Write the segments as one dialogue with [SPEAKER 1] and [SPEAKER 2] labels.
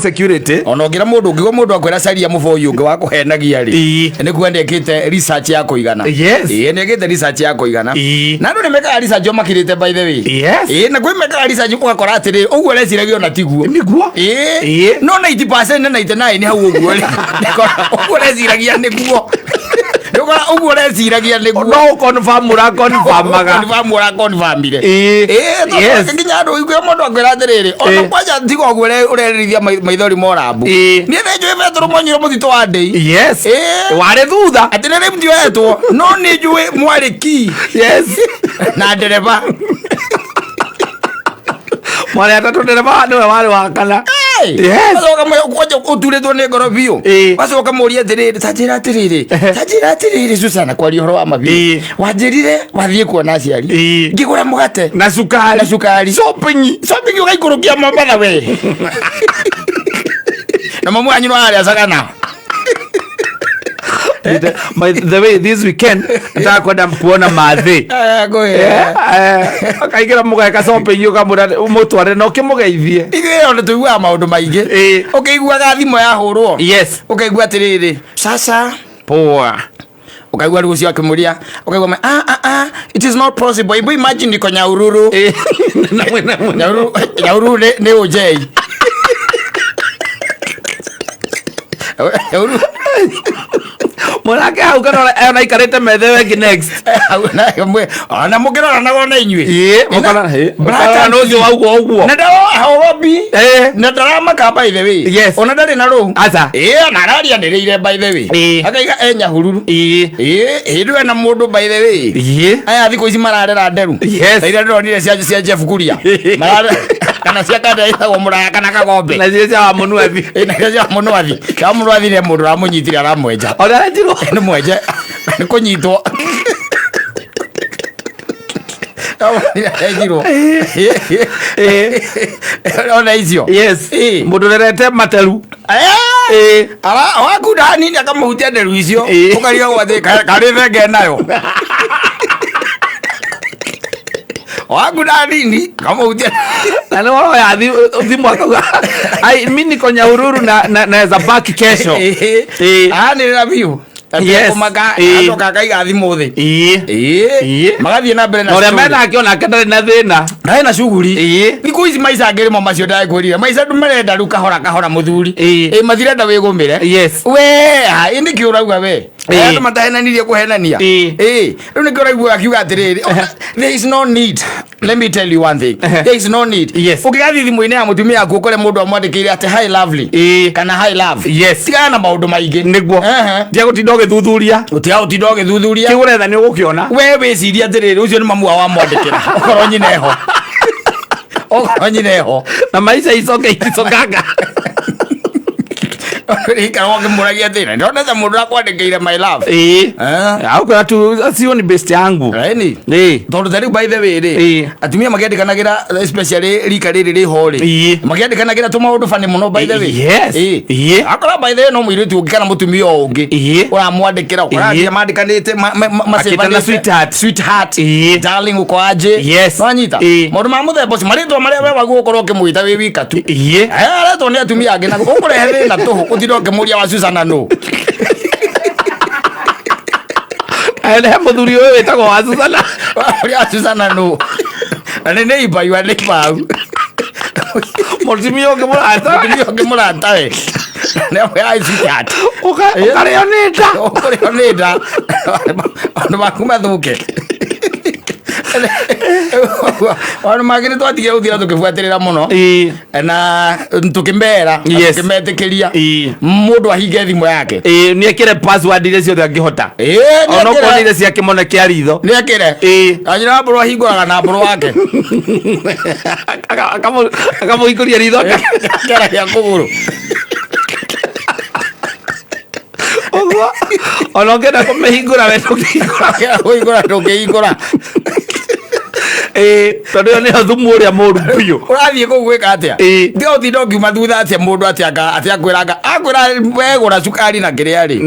[SPEAKER 1] Security.
[SPEAKER 2] Ona ũngĩra mũndũ, ũngĩgwa mũndũ akwĩra caria mũboi ũngĩ wa kũhenagia rĩ, nĩ kuga nĩekĩte research ya kũigana. Ĩĩ, nĩekĩte research ya kũigana. Na andũ nĩ mekaga research o makirĩte, by the way. Ĩĩ, na kwĩ mekaga research ũgakora atĩrĩ, ũguo ũreciragia ona tiguo.
[SPEAKER 1] Nĩguo.
[SPEAKER 2] Ĩĩ. No 90% na 99 nĩ hau ũguo rĩ. Ũkora ũguo ũreciragia nĩguo. Ũkora ũguo ũreciragia nĩguo.
[SPEAKER 1] No confirm ũra confirmaga.
[SPEAKER 2] Confirm ũra confirmire. Ĩĩ, tondũ nginya andũ ũiguire mũndũ akwĩra atĩrĩrĩ, ona kwanja tiga ũguo ũrerĩrithia maithori morambu. Niĩ nĩ njũĩ Betũrũ mwanyuire mũtitũ wa ndĩi.
[SPEAKER 1] Warĩ thutha.
[SPEAKER 2] Atĩ nĩ rĩu ndioetwo, no nĩ njũĩ mwarĩ ki na ndereba.
[SPEAKER 1] Mwarĩ atatũ, ndereba nĩwe warĩ wa kana.
[SPEAKER 2] Wacoka kwanja ũturĩtwo nĩ ngoro biũ. Wacoka mũria atĩrĩrĩ, ta njĩra atĩrĩrĩ, ta njĩra atĩrĩrĩ, Susana, kwaria ũhoro wa ma biũ. Wanjĩrire wathiĩ kuona aciari, ngĩgũra mũgate
[SPEAKER 1] na cukari.
[SPEAKER 2] Na cukari.
[SPEAKER 1] Shopping.
[SPEAKER 2] Shopping ũgaikũrũkia Mombatha we, na mamu wanyu no arĩa cagana.
[SPEAKER 1] By the way, this weekend nataka kwenda kuona mathe. Akaingĩra mũgeka shopping, ũkamwĩra mũtware na ũkĩmũgeithie.
[SPEAKER 2] Ithuĩ ona tũiguaga maũndũ maingĩ. Ũkĩiguaga thimũ yahũrwo, ũkaigua atĩrĩrĩ, sasa.
[SPEAKER 1] Poa.
[SPEAKER 2] Ukaigua rĩu ũcio akĩmũria, ũkaigua ah, ah, ah, it is not possible, ibu imagine niko Nyahururu. Nyahururu, Nyahururu nĩ ũnjei Nyahururu.
[SPEAKER 1] Mwanake hau kana ona aikarĩte metha ĩyo ĩngĩ next.
[SPEAKER 2] Ona mũkĩroranaga ona inyuĩ.
[SPEAKER 1] Mũkarora nĩ ũcio wauga ũguo.
[SPEAKER 2] Na ndarahorobi na ndaramaka, by the way. Ona ndarĩ na rũu.
[SPEAKER 1] Aca.
[SPEAKER 2] Ĩĩ, ona ararianĩrĩire, by the way. Akaiga e Nyahururu. Ĩĩ, hĩndĩ ĩyo ena mũndũ, by the way. Aya thikũ ici mararera nderu. Ta iria ndĩronire cia Jeff Kuria. Kana cia kanda ĩtagwo mũraya kana kagombe.
[SPEAKER 1] Na cio cia wa mũnuathi.
[SPEAKER 2] Ĩĩ, na cia mũnwathi. Cia mũnwathi nĩ mũndũ ũramũnyitire aramwenja.
[SPEAKER 1] Ona arenjirwo.
[SPEAKER 2] Nĩ mwenje, nĩ kũnyitwo enjirwo ona icio.
[SPEAKER 1] Mũndũ ũrerete materu.
[SPEAKER 2] Wakunda hanini akamũhutia nderu icio. Ũkarigagwo atĩ karĩ thenge nayo. Wakunda hanini akamũhutia.
[SPEAKER 1] Na nĩ woya thimũ akauga, ai, mi niko Nyahururu na naweza baki kesho.
[SPEAKER 2] Anĩrĩra biũ. Kũmaka acoka akaiga thimũ thĩ. Magathiĩ na mbere na
[SPEAKER 1] na ũrĩa
[SPEAKER 2] story.
[SPEAKER 1] Menake onake ndarĩ na thĩna.
[SPEAKER 2] Ndarĩ na cuguri. Thikũ ici maica angĩ rĩmo macio ndakwĩrire maica andũ marenda rĩu kahora kahora mũthuri. Ĩ, matirenda wĩgũmĩre. We ha, ĩ nĩkĩ ũrauga we? Andũ matahenanirie kũhenania. Ĩ, rĩu nĩkĩo ũraigua akiuga atĩrĩrĩ, "Oh, there is no need. Let me tell you one thing, there is no need." Ũngĩgathiĩ thimũ-inĩ ya mũtumia waku ũkore mũndũ amwandĩkĩire atĩ "Hi lovely" kana "Hi love", tigana na maũndũ maingĩ.
[SPEAKER 1] Nĩguo. Tiga gũtinda ũgĩthuthuria.
[SPEAKER 2] Ũtiga gũtinda ũgĩthuthuria.
[SPEAKER 1] Kĩu ũretha nĩ ũgũkĩona.
[SPEAKER 2] We wĩcirie atĩrĩrĩ, ũcio nĩ mamu wao wamwandĩkĩra, okorwo nyina eho, okorwo nyina eho.
[SPEAKER 1] Na maica icoke iticokanga.
[SPEAKER 2] Ikara ũkĩmũragia atĩrĩ, ndona ta mũndũ akwandĩkĩire "my love".
[SPEAKER 1] Aukwĩra tu sio ni best yangu.
[SPEAKER 2] Ĩni. Tondũ ta rĩu, by the way rĩ, atumia makĩandĩkanagĩra, especially rika rĩrĩ rĩho rĩ, makĩandĩkanagĩra tũmaũndũ bani mũno, by the way. Akora, by the way, no mũirĩtu ũngĩ kana mũtumia o ũngĩ ũramwandĩkĩra, ũkora nginya mandĩkanĩte
[SPEAKER 1] Akĩtana sweetheart.
[SPEAKER 2] Sweetheart, darling, uko aje? Nwanyita maũndũ ma mũthemba ũcio, marĩtwa marĩa we waguo ũkorwo ũkĩmwĩta wĩ wika tu. Aretwo nĩ atumia angĩ na ũkũrehe thĩna tũhũ ũtinde ũkĩmũria wa Susana nũ.
[SPEAKER 1] He mũthuri ũyũ wĩtagwo wa Susana.
[SPEAKER 2] Ũrĩa wa Susana nũ, na nĩ neighbor, your neighbor hau.
[SPEAKER 1] Mũtumia ũngĩ mũrata.
[SPEAKER 2] Mũtumia ũngĩ mũratawe nĩ amwe a sweetheart.
[SPEAKER 1] Ũkarĩo nĩ nda.
[SPEAKER 2] Ũkũrĩo nĩ nda, maũndũ maku mathũke. Maũndũ mangĩ nĩ twatigire gũtira tũkĩbuatĩrĩra mũno na tũkĩmera na tũkĩmetĩkĩria mũndũ ahinge thimũ yake.
[SPEAKER 1] Ĩĩ, nĩ ekĩre password iria ciothe angĩhota. Onokorwo nĩ iria cia kĩmone kĩa ritho.
[SPEAKER 2] Nĩ ekĩre. Kanyina wa mbũrũ ahingũraga na mbũrũ wake.
[SPEAKER 1] Akamũhingũria ritho.
[SPEAKER 2] Kĩara gĩa kũgũrũ.
[SPEAKER 1] Ũguo ona ũngĩenda kũmĩhingũra we ndũngĩhingũra.
[SPEAKER 2] Kũhingũra ndũngĩhingũra.
[SPEAKER 1] Ĩĩ, tondũ ĩyo nĩyo thumu ũrĩa mũru biũ.
[SPEAKER 2] Ũrathiĩ kũu gwĩka atĩa?
[SPEAKER 1] Ĩĩ.
[SPEAKER 2] Tiga ũtinda ũkiuma thutha atĩa mũndũ atĩ anga atĩ akwĩra akwĩra wegũra cukari na kĩrĩa rĩ.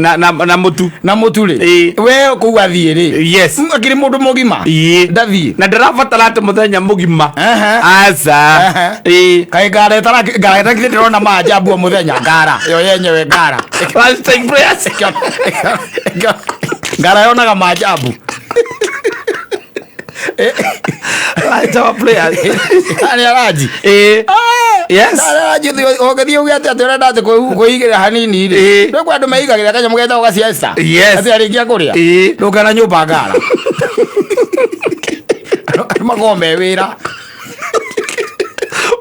[SPEAKER 1] Na mũtu.
[SPEAKER 2] Na mũtu rĩ.
[SPEAKER 1] Ĩĩ.
[SPEAKER 2] We kũu athiĩ rĩ.
[SPEAKER 1] Yes.
[SPEAKER 2] Akĩrĩ mũndũ mũgima.
[SPEAKER 1] Ĩĩ.
[SPEAKER 2] Ndathiĩ.
[SPEAKER 1] Na ndarabatara atĩ mũthenya mũgima.
[SPEAKER 2] Aha.
[SPEAKER 1] Aca.
[SPEAKER 2] Aha.
[SPEAKER 1] Ĩĩ.
[SPEAKER 2] Kaĩ ngara ĩtara ngara ĩtakire ndĩrona maajabu o mũthenya ngara yo yenyewe ngara.
[SPEAKER 1] Lunchtime prayers.
[SPEAKER 2] Ngara yonaga maajabu.
[SPEAKER 1] Lunchtime prayers.
[SPEAKER 2] Arĩ aranji.
[SPEAKER 1] Ĩĩ. Yes.
[SPEAKER 2] Aranji ũgĩthiĩ uge atĩ atĩ ũrenda atĩ kwĩigĩrĩra hanini rĩ.
[SPEAKER 1] Ĩĩ.
[SPEAKER 2] Rĩu kwĩ andũ meigagĩrĩra kanyamũ getagwo gaciesta.
[SPEAKER 1] Yes.
[SPEAKER 2] Atĩ arĩkia kũrĩa.
[SPEAKER 1] Ĩĩ.
[SPEAKER 2] Ndũngana nyũmba ngara. Andũ makoragwo me wĩra.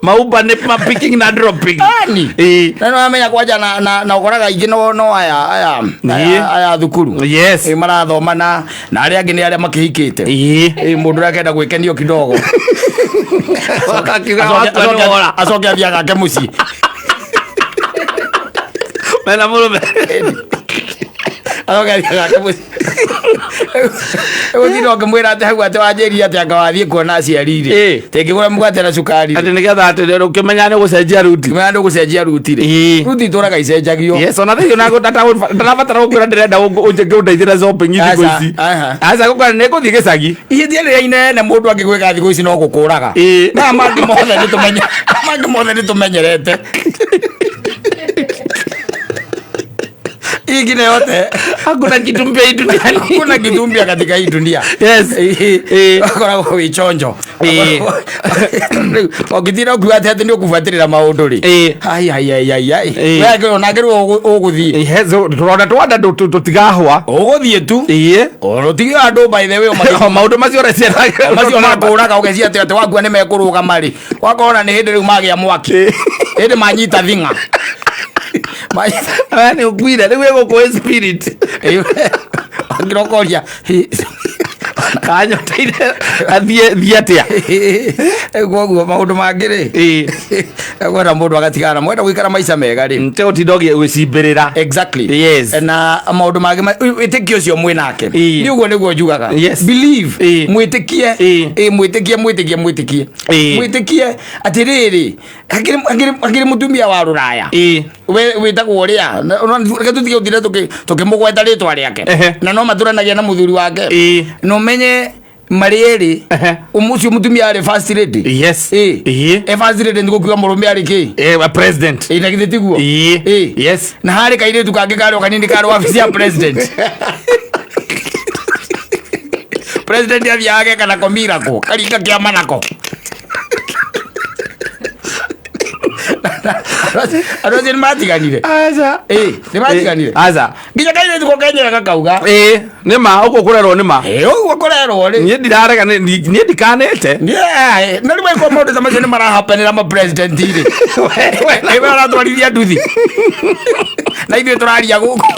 [SPEAKER 1] Maumba nĩ ma picking na dropping.
[SPEAKER 2] Ani.
[SPEAKER 1] Ĩĩ.
[SPEAKER 2] Na nĩ wamenya kwanja na ũkoraga aingĩ no aya aya
[SPEAKER 1] Ĩĩ.
[SPEAKER 2] aya thukuru.
[SPEAKER 1] Yes.
[SPEAKER 2] Ĩĩ, marathoma na arĩa angĩ nĩ arĩa makĩhikĩte.
[SPEAKER 1] Ĩĩ.
[SPEAKER 2] Ĩĩ, mũndũ ũrĩa akenda gwĩkenio kidogo.
[SPEAKER 1] Akiuga wakwa nĩ wora.
[SPEAKER 2] Acoke athiĩ agake mũciĩ.
[SPEAKER 1] Mena mũrũme.
[SPEAKER 2] Acoke athiĩ agake mũciĩ. Ũgũtinda ũkĩmwĩra atĩ hau atĩ wanjĩrire atĩ anga wathiĩ kuona aciari rĩ.
[SPEAKER 1] Ĩĩ.
[SPEAKER 2] Tĩngĩgũra mũgate na cukari.
[SPEAKER 1] Atĩ nĩgetha atĩ ũkĩmenya nĩ gũcenjia ruti.
[SPEAKER 2] Kĩmenya nĩ ũgũcenjia ruti rĩ.
[SPEAKER 1] Ĩĩ.
[SPEAKER 2] Ruti itũraga icenjagio.
[SPEAKER 1] Yes, ona thĩinĩ ona ndarabatara gũkwĩra ndĩrenda ũndeithĩre shopping thikũ
[SPEAKER 2] Aca,
[SPEAKER 1] ici.
[SPEAKER 2] aha.
[SPEAKER 1] Aca gũkwĩra nĩ ngũthiĩ gĩcagi.
[SPEAKER 2] Ihĩtia rĩrĩa inene mũndũ angĩgwĩka thikũ ici no gũkũraga.
[SPEAKER 1] Ĩĩ.
[SPEAKER 2] Na mangĩ mothe nĩ tũmenye mangĩ mothe nĩ tũmenyerete. Ingine yote
[SPEAKER 1] Hakuna kitu mpya hii duniani.
[SPEAKER 2] hakuna kitu mpya katika hii dunia.
[SPEAKER 1] Yes. Ĩĩ.
[SPEAKER 2] Wakoragwo wĩ chonjo.
[SPEAKER 1] Ĩĩ.
[SPEAKER 2] Rĩu ũngĩtinda ũkiuga atĩ atĩ nĩ ũkũbuatĩrĩra maũndũ rĩ.
[SPEAKER 1] Ĩĩ.
[SPEAKER 2] Ai ai ai ai ai.
[SPEAKER 1] Ĩĩ.
[SPEAKER 2] We onake rĩu ũgũthiĩ.
[SPEAKER 1] Yes, tũronda twanda tũtigahwa.
[SPEAKER 2] Ũgũthiĩ tu.
[SPEAKER 1] Ĩĩ.
[SPEAKER 2] Ũtige andũ by the way ũmagĩ
[SPEAKER 1] O maũndũ macio ũreciria.
[SPEAKER 2] macio makũraga ũgecia atĩ atĩ wakua nĩ mekũrũgama rĩ wakona nĩ hĩndĩ rĩu magĩa mwaki hĩndĩ manyita thing'a
[SPEAKER 1] We nĩ ũkuire rĩu ĩgũkũ spirit.
[SPEAKER 2] Ngĩrokoria
[SPEAKER 1] Kanyoteire athiĩ thiĩ atĩa.
[SPEAKER 2] koguo maũndũ mangĩ rĩ
[SPEAKER 1] Ĩĩ.
[SPEAKER 2] kwenda mũndũ agatigana mwenda gũikara maica mega rĩ.
[SPEAKER 1] Nte ũtinda ũgĩcimbĩrĩra.
[SPEAKER 2] Exactly.
[SPEAKER 1] Yes.
[SPEAKER 2] Na maũndũ mangĩ wĩtĩkio ũcio mwĩ nake.
[SPEAKER 1] Ĩĩ.
[SPEAKER 2] Nĩ ũguo nĩguo njugaga.
[SPEAKER 1] Yes.
[SPEAKER 2] Believe.
[SPEAKER 1] Ĩĩ.
[SPEAKER 2] Mwĩtĩkie.
[SPEAKER 1] Ĩĩ.
[SPEAKER 2] Ĩĩ, mwĩtĩkie mwĩtĩkie mwĩtĩkie.
[SPEAKER 1] Ĩĩ.
[SPEAKER 2] Mwĩtĩkie atĩrĩrĩ hakĩrĩ mũtumia wa rũraya.
[SPEAKER 1] Ĩĩ.
[SPEAKER 2] We wĩtagwo ũrĩa reke tũtige gũtinda tũkĩmũgweta rĩtwa rĩake.
[SPEAKER 1] Ehe.
[SPEAKER 2] Na no matũranagia na mũthuri wake.
[SPEAKER 1] Ĩĩ.
[SPEAKER 2] Na ũmenye marĩ erĩ
[SPEAKER 1] Ehe.
[SPEAKER 2] ũcio mũtumia arĩ first lady.
[SPEAKER 1] Yes.
[SPEAKER 2] Ĩĩ.
[SPEAKER 1] Ĩĩ.
[SPEAKER 2] E first lady nĩ gũkiuga mũrũme arĩ kĩ?
[SPEAKER 1] Eh, president.
[SPEAKER 2] Ĩĩ na githĩ tiguo?
[SPEAKER 1] Ĩĩ.
[SPEAKER 2] Ĩĩ.
[SPEAKER 1] Yes.
[SPEAKER 2] Na harĩ kairĩtu kangĩ karĩ o kanini karĩ wabici ya president. President athiaga ageka nako miracle, karinga kĩama nako. Andũ acio nĩ matiganire.
[SPEAKER 1] Aca.
[SPEAKER 2] Ĩĩ, nĩ matiganire.
[SPEAKER 1] Aca.
[SPEAKER 2] Nginya kairĩtu ko kenyewe gakauga.
[SPEAKER 1] Ĩĩ, nĩ ma ũguo kũrerwo nĩ ma.
[SPEAKER 2] Ĩĩ, ũguo kũrerwo rĩ.
[SPEAKER 1] Niĩ ndirarega niĩ ndikanĩte.
[SPEAKER 2] Yeah, na rĩu angĩkorwo maũndũ ta macio nĩ marahapenĩra ma president rĩ. Ĩwe aratwarithia nduthi. Na ithuĩ tũraria gũkũ.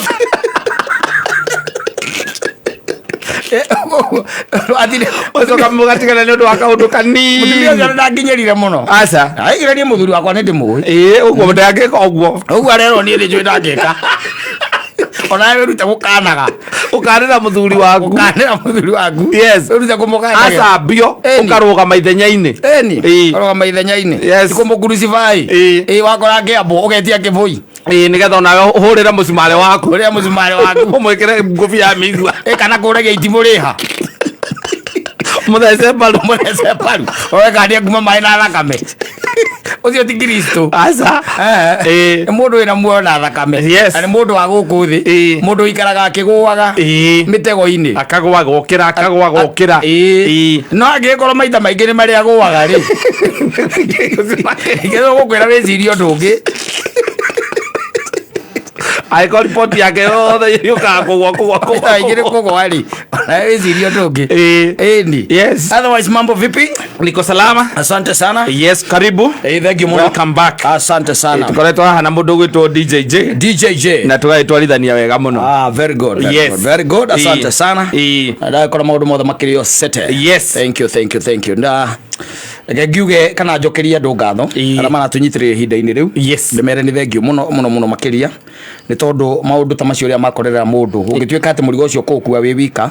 [SPEAKER 1] Ũcoka mũgatigana nĩ ũndũ wa kaũndũ kanini.
[SPEAKER 2] Mũtumia ũcio ndanginyĩrire mũno.
[SPEAKER 1] Aca.
[SPEAKER 2] Aigĩrĩrie mũthuri wakwa nĩ ndĩmũĩ.
[SPEAKER 1] Ĩĩ, ũguo ndangĩka ũguo.
[SPEAKER 2] Ũguo arerwo niĩ nĩ njũĩ ndangĩka. Onawe wĩrute gũkanaga.
[SPEAKER 1] Ũkanĩra mũthuri waku.
[SPEAKER 2] Gũkanĩra mũthuri waku.
[SPEAKER 1] Yes.
[SPEAKER 2] Wĩrute kũmũkanagĩra.
[SPEAKER 1] Acambio
[SPEAKER 2] Ĩni.
[SPEAKER 1] ũkarũgama ithenya-inĩ.
[SPEAKER 2] Ĩni.
[SPEAKER 1] Ĩĩ.
[SPEAKER 2] Ũrũgama ithenya-inĩ.
[SPEAKER 1] Yes.
[SPEAKER 2] Ti kũmũcrucify.
[SPEAKER 1] Ĩĩ.
[SPEAKER 2] Ĩĩ wakora ngĩambwo ũgetia kĩbũi.
[SPEAKER 1] Ĩĩ, nĩgetha onawe ũhũrĩre mũcumarĩ waku.
[SPEAKER 2] Ũrĩa mũcumarĩ waku.
[SPEAKER 1] Ũmwĩkĩre ngũbia ya mĩigua.
[SPEAKER 2] Ĩ kana kũragia itimũ rĩha.
[SPEAKER 1] Mũthece mbaru.
[SPEAKER 2] Mũthece mbaru. Oe kana nĩekuma maĩ na thakame. Ũcio ti Kristo.
[SPEAKER 1] Aca.
[SPEAKER 2] Ĩĩ.
[SPEAKER 1] Ĩĩ.
[SPEAKER 2] Nĩ mũndũ wĩna muoyo na thakame.
[SPEAKER 1] Yes.
[SPEAKER 2] Na nĩ mũndũ wa gũkũ thĩ.
[SPEAKER 1] Ĩĩ.
[SPEAKER 2] Mũndũ ũikaraga akĩgũaga.
[SPEAKER 1] Ĩĩ.
[SPEAKER 2] Mĩtego-inĩ.
[SPEAKER 1] Akagũa gokĩra akagũa gokĩra.
[SPEAKER 2] Ĩĩ.
[SPEAKER 1] Ĩĩ.
[SPEAKER 2] No angĩgĩkorwo maita maingĩ nĩ marĩa agũaga rĩ. Nĩgetha gũkwĩra wĩcirie ũndũ ũngĩ.
[SPEAKER 1] Angĩkorwo riboti yake yothe yũkaga kũgwa kũgwa kũgwa.
[SPEAKER 2] Maita maingĩ nĩ kũgwa rĩ. Ona wĩcirie ũndũ ũngĩ.
[SPEAKER 1] Ĩĩ.
[SPEAKER 2] Ĩni.
[SPEAKER 1] Yes.
[SPEAKER 2] Otherwise mambo vipi?
[SPEAKER 1] Niko salama.
[SPEAKER 2] Asante sana.
[SPEAKER 1] Yes, karibu.
[SPEAKER 2] Hey, thank you mũno.
[SPEAKER 1] Welcome back.
[SPEAKER 2] Asante sana.
[SPEAKER 1] Tukoretwo haha na mũndũ ũgwĩtwo DJJ
[SPEAKER 2] DJJ.
[SPEAKER 1] na tũgagĩtwarithania wega mũno.
[SPEAKER 2] Ah, very good. Very
[SPEAKER 1] Yes.
[SPEAKER 2] good. Very good. Asante
[SPEAKER 1] Ĩĩ.
[SPEAKER 2] sana.
[SPEAKER 1] Ĩĩ.
[SPEAKER 2] Ndagĩkora maũndũ mothe makĩrĩ o sete.
[SPEAKER 1] Yes.
[SPEAKER 2] Thank you, thank you, thank you. Na Reke ngiuge kana njokerie andũ ngatho arĩa maratũnyitĩrĩra ihinda-inĩ rĩu. Ndĩmere nĩ thengiũ mũno mũno mũno makĩria, nĩ tondũ maũndũ ta macio ũrĩa makorerera mũndũ, ũngĩtuĩka atĩ mũrigo ũcio kũũkua wĩ wika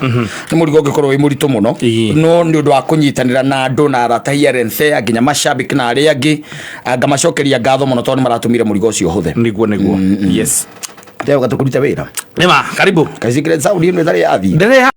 [SPEAKER 2] nĩ mũrigo ũngĩkorwo wĩ mũritũ mũno. No nĩ ũndũ wa kũnyitanĩra na andũ na arata here and there, nginya mashabiki na arĩa angĩ, ngamacokeria ngatho mũno tondũ nĩ maratũmire mũrigo ũcio ũhũthe.
[SPEAKER 1] Niguo, yes.
[SPEAKER 2] Teo gatũkũruta wĩra.
[SPEAKER 1] Nĩma, karibu.
[SPEAKER 2] Kaicikire sound ĩno ĩtarĩ yathiĩ.
[SPEAKER 1] Ndĩrĩ.